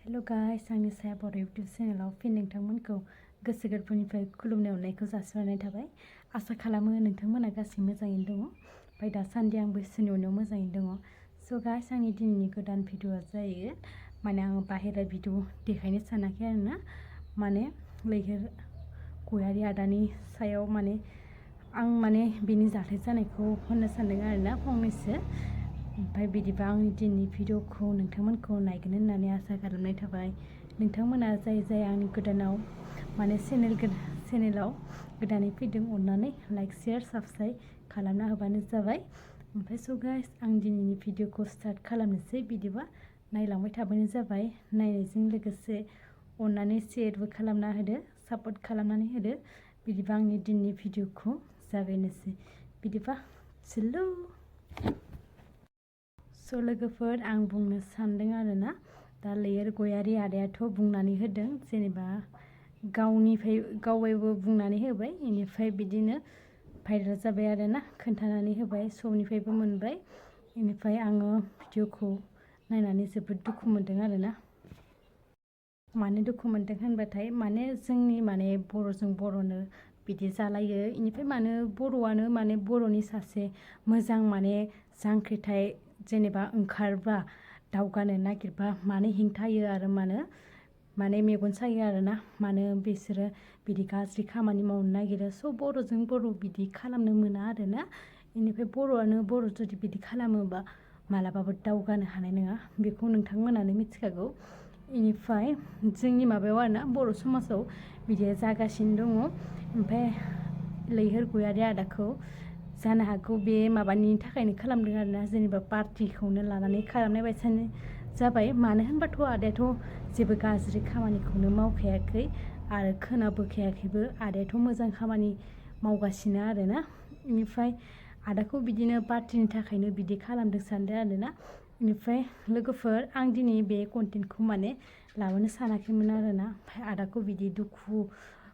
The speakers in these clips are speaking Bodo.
हेलो गाइस, आंनि साया बर' इउटुब चेनेलाव फिन नोंथांमोनखौ गोसो गोरबोनिफ्राय खुलुमनाय अननायखौ जासिहरनाय थाबाय। आसा खालामो नोंथांमोना गासै मोजाङैनो दङ। ओमफ्राय दासान्दि आंबो इसोरनि अननायाव मोजाङैनो दङ। स' गाइस, आंनि दिनैनि गोदान भिडिअ'आ जायो माने आं बाहेरा भिडिअ देखायनो सानाखै आरोना, माने लैहोर गोयारि आदानि सायाव आं बिनि जाथाय जानायखौ होननो सानदों आरोना फंनैसो। ओमफ्राय बिदिबा आंनि दिनैनि भिडिअ'खौ नोंथांमोनखौ नायगोन होननानै आसा खालामनाय थाबाय। नोंथांमोना जाय आंनि गोदानाव चेनेलाव गोदानै फैदों, अननानै लाइक शेयार साबस्क्राइब खालामना होबानो जाबाय। ओमफ्राय स' गाइस, आं दिनैनि भिडिअ'खौ स्टार्ट खालामनोसै। बिदिबा नायलांबाय थाबानो जाबाय। नायनायजों लोगोसे अननानै शेयारबो खालामना होदो, सापर्ट खालामनानै होदो। बिदिबा आंनि दिनैनि भिडिअ'खौ जागायनोसै। बिदिबा सिल्लु। स' लोगोफोर, आं बुंनो सानदों आरोना, दा लैहोर गोयारि आदायाथ' बुंनानै होदों, जेनेबा गावबो बुंनानै होबाय, बेनिफ्राय बिदिनो भाइरेल जाबाय आरोना, खोन्थानानै होबाय, सबनिफ्रायबो मोनबाय। बेनिफ्राय आङो भिडिअ'खौ नायनानै जोबोद दुखु मोनदों आरोना। मानो दुखु मोनदों होनबाथाय, जोंनि बर'जों बर'नो बिदि जालायो। बेनिफ्राय बर'आनो बर'नि सासे मोजां जांख्रिथाय जेनेबा ओंखारबा, दावगानो नागिरबा मानो हेंथायो आरो मानो मेगन सायो आरोना, मानो बिसोरो बिदि गाज्रि खामानि मावनो नागिरो। स' बर'जों बर' बिदि खालामनो मोना आरोना। बेनिफ्राय बर'आनो बर' जुदि बिदि खालामोबा मालाबाबो दावगानो हानाय नङा, बेखौ नोंथांमोनानो मिथिखागौ। बेनिफ्राय जोंनि माबायाव आरोना, बर' समाजाव बिदिया जागासिनो दङ। ओमफ्राय लैहोर गोयारि आदाखौ जानो हागौ बे माबानि थाखायनो खालामदों आरोना, जेनेबा पार्टिखौनो लानानै खालामनाय बायसानो जाबाय। मानो होनबाथ' आदायाथ' जेबो गाज्रि खामानिखौनो मावखायाखै आरो खोनाबोखायाखैबो। आदायाथ' मोजां खामानि मावगासिनो आरोना। बेनिफ्राय आदाखौ बिदिनो पार्टिनि थाखायनो बिदि खालामदों सानदों आरोना। बेनिफ्राय लोगोफोर, आं दिनै बे कन्टेन्टखौ लाबोनो सानाखैमोन आरोना। ओमफ्राय आदाखौ बिदि दुखु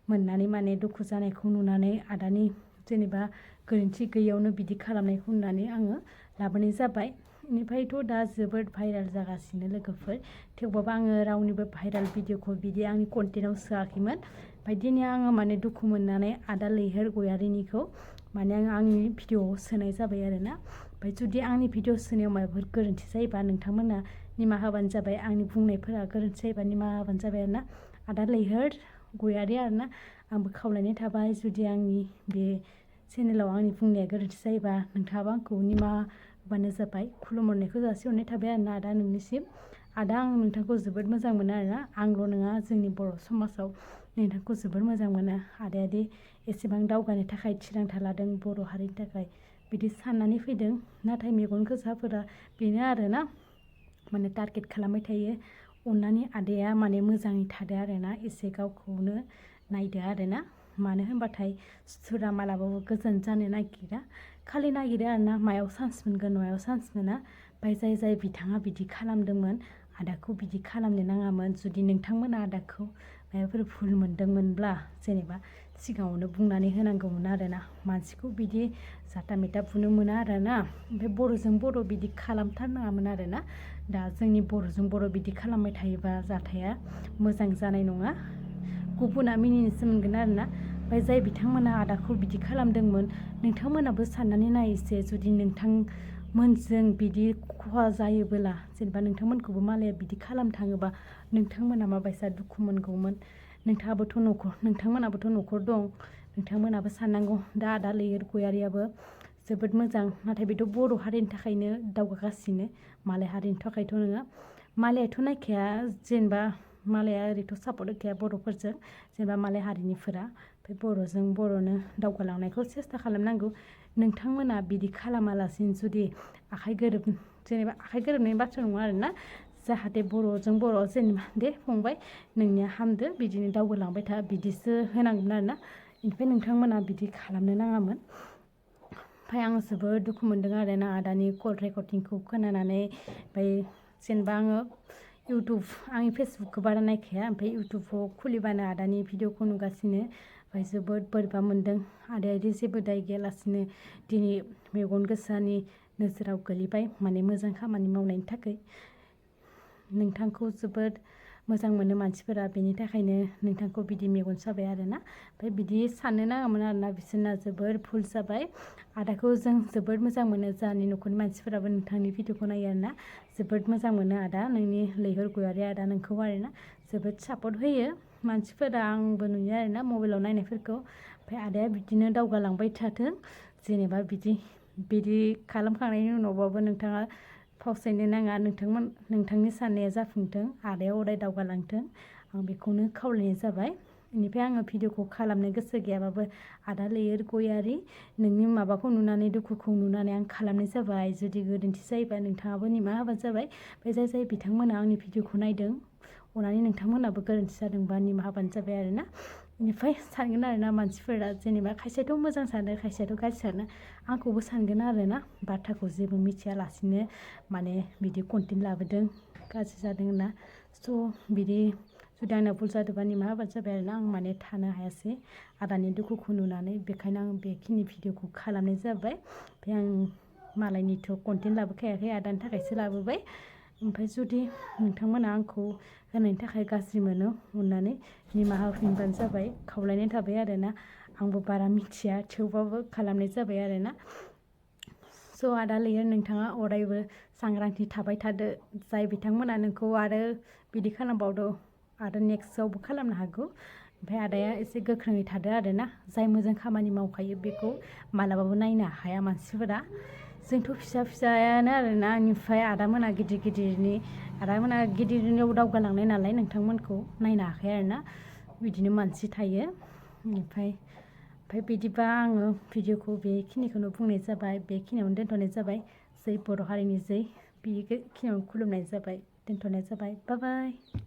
मोननानै दुखु जानायखौ नुनानै, आदानि जेनेबा गोरोन्थि गैयैयावनो बिदि खालामनायखौ नुनानै आङो लाबोनाय जाबाय। बेनिफ्रायथ' दा जोबोद भाइरेल जागासिनो लोगोफोर। थेवबाबो आङो रावनिबो भाइरेल भिडिअ'खौ बिदि आंनि कन्टेन्टआव सोआखैमोन। ओमफ्राय दिनै आङो दुखु मोननानै आदा लैहोर गोयारिनिखौ आंनि भिडिअ'आव सोनाय जाबाय आरोना। ओमफ्राय जुदि आंनि भिडिअ सोनायाव माबाफोर गोरोन्थि जायोबा नोंथांमोना निमाहा होबानो जाबाय। आंनि बुंनायफोरा गोरोन्थि जायोबा निमाहा होबानो जाबाय आरोना। आदा लैहोर गोयारि आरोना, आंबो खावलायनाय थाबाय, जुदि आंनि बे चेनेलाव आंनि बुंनाया गोरोन्थि जायोबा नोंथाङाबो आंखौ निमाहा होबानो जाबाय। खुलुमहरनायखौ जासिहरनाय थाबाय आरोना आदा नोंनिसिम। आदा, आं नोंथांखौ जोबोद मोजां मोनो आरोना। आंल' नङा, जोंनि बर' समाजाव नोंथांखौ जोबोद मोजां मोनो। आदायादि एसेबां दावगानो थाखाय थिरांथा लादों, बर' हारिनि थाखाय बिदि साननानै फैदों। नाथाय मेगन गोजाफोरा बेनो आरोना, टारगेट खालामबाय थायो। अननानै आदाया मोजाङै थादो आरोना, एसे गावखौनो नायदो आरोना। मानो होनबाथाय सुथुरा मालाबाबो गोजान जानो नागिरा, खालि नागिरो आरोना मायाव चान्स मोनगोन, मायाव चान्स मोना। ओमफ्राय जाय बिथाङा बिदि खालामदोंमोन, आदाखौ बिदि खालामनो नाङामोन। जुदि नोंथांमोना आदाखौ माबाफोर भुल मोनदोंमोनब्ला जेनेबा सिगाङावनो बुंनानै होनांगौमोन आरोना। मानसिखौ बिदि जाथा मेथा बुनो मोना आरोना। ओमफ्राय बर'जों बर' बिदि खालामथारनाङामोन आरोना। दा जोंनि बर'जों बर' बिदि खालामबाय थायोबा जाथाया मोजां जानाय नङा, गुबुना मिनिनोसो मोनगोन आरोना। ओमफ्राय जाय बिथांमोना आदाखौ बिदि खालामदोंमोन, नोंथांमोनाबो साननानै नाय एसे, जुदि नोंथांमोनजों बिदि खहा जायोबोला, जेनेबा नोंथांमोनखौबो मालाया बिदि खालामनो थाङोबा नोंथांमोना माबायसा दुखु मोनगौमोन। नोंथांमोनाबोथ' न'खर दं, नोंथांमोनाबो साननांगौ। दा आदा लैहोर गोयारियाबो जोबोद मोजां, नाथाय बेथ' बर' हारिनि थाखायनो दावगागासिनो, मालाय हारिनि थाखायथ' नङा। मालायाथ' नायखाया, जेनेबा मालाया ओरैथ' सापर्ट होखाया बर'फोरजों, जेनेबा मालाय हारिनिफोरा। ओमफ्राय बर'जों बर'नो दावगालांनायखौ सेस्था खालामनांगौ। नोंथांमोना बिदि खालामालासिनो जुदि आखाइ गोरोबनायनि बाथ्रा नङा आरोना, जाहाथे बर'जों बर' जेनेबा दे फंबाय नोंनिया हामदो, बिदिनो दावगालांबाय था, बिदिसो होनांगोन आरोना। बेनिफ्राय नोंथांमोना बिदि खालामनो नाङामोन। ओमफ्राय आं जोबोद दुखु मोनदों आरोना आदानि कल रेकर्डिंखौ खोनानानै। ओमफ्राय जेनेबा आङो आंनि फेसबुकखौ बारा नायखाया, ओमफ्राय इउटुबाव खुलिबानो आदानि भिडिअखौ नुगासिनो। ओमफ्राय जोबोद बोरैबा मोनदों। आदायादि जेबो दाय गैयालासिनो दिनै मेगन गोसानि नोजोराव गोलैबाय, मोजां खामानि मावनायनि थाखाय। नोंथांखौ जोबोद मोजां मोनो मानसिफोरा बेनि थाखायनो नोंथांखौ बिदि मेगन साबाय आरोना ओमफ्राय बिदि साननो नाङामोन आरोना बिसोरना जोबोर भुल जाबाय आदाखौ जों जोबोर मोजां मोनो जोंहानि न'खरनि मानसिफोराबो नोंथांनि भिडिअखौ नायो आरोना जोबोद मोजां मोनो आदा नोंनि लैहोर गयारि आदा नोंखौ आरोना जोबोद सापर्ट होयो मानसिफोरा आंबो नुयो आरोना मबाइलाव नायनायफोरखौ ओमफ्राय आदाया बिदिनो दावगालांबाय थाथों जेनेबा बिदि खालामखांनायनि उनावबाबो नोंथाङा फावसायनो नाङा नोंथांनि साननाया जाफुंथों आदाया अराय दावगालांथों आं बेखौनो खावलायनाय जाबाय बेनिफ्राय आङो भिडिअखौ खालामनो गोसो गैयाबाबो आदा लैहोर गयारि नोंनि माबाखौ नुनानै दुखुखौ नुनानै आं खालामनाय जाबाय जुदि गोरोन्थि जायोबा नोंथाङाबो निमाहा होबानो जाबाय ओमफ्राय जाय बिथांमोना आंनि भिडिअखौ नायदों अनानै नोंथांमोनाबो गोरोन्थि जादोंबा निमाहा होबानो जाबाय आरोना बेनिफ्राय सानगोन आरोना मानसिफोरा जेनेबा खायसेयाथ' मोजां सानो खायसेयाथ' गाज्रि सानो आंखौबो सानगोन आरोना बाथ्राखौ जेबो मिथियालासिनो माने बिदि कन्टेन्ट लाबोदों गाज्रि जादों होनना स' बिदि जुदि आंना भुल जादोंबा निमाहा होबानो जाबाय आरोना आं माने थानो हायासै आदानि दुखुखौ नुनानै बेखायनो आं बेखिनि भिडिअखौ खालामनाय जाबाय ओमफ्राय आं मालायनिथ' कन्टेन्ट लाबोखायाखै आदानि थाखायसो लाबोबाय ओमफ्राय जुदि नोंथांमोना आंखौ होनायनि थाखाय गाज्रि मोनो अननानै निमाहा होफिनबानो जाबाय खावलायनाय थाबाय आरोना आंबो बारा मिथिया थेवबाबो खालामनाय जाबाय आरोना स' आदा लैहोर नोंथाङा अरायबो सांग्रांथि थाबाय थादो जाय बिथांमोना नोंखौ आरो बिदि खालामबावदो आरो नेक्स्टआवबो खालामनो हागौ ओमफ्राय आदाया एसे गोख्रोङै थादो आरोना जाय मोजां खामानि मावखायो बेखौ मालाबाबो नायनो हाया मानसिफोरा जोंथ' फिसायानो आरोना बेनिफ्राय आदामोना गिदिरनियाव दावगालांनाय नालाय नोंथांमोनखौ नायनो हाखाया आरोना बिदिनो मानसि थायो ओमफ्राय बिदिबा आङो भिडिअखौ बेखिनिखौनो बुंनाय जाबाय बेखिनियावनो दोनथ'नाय जाबाय जै बर' हारिनि जै बेखिनियावनो खुलुमनाय जाबाय दोनथ'नाय जाबाय बाय बाय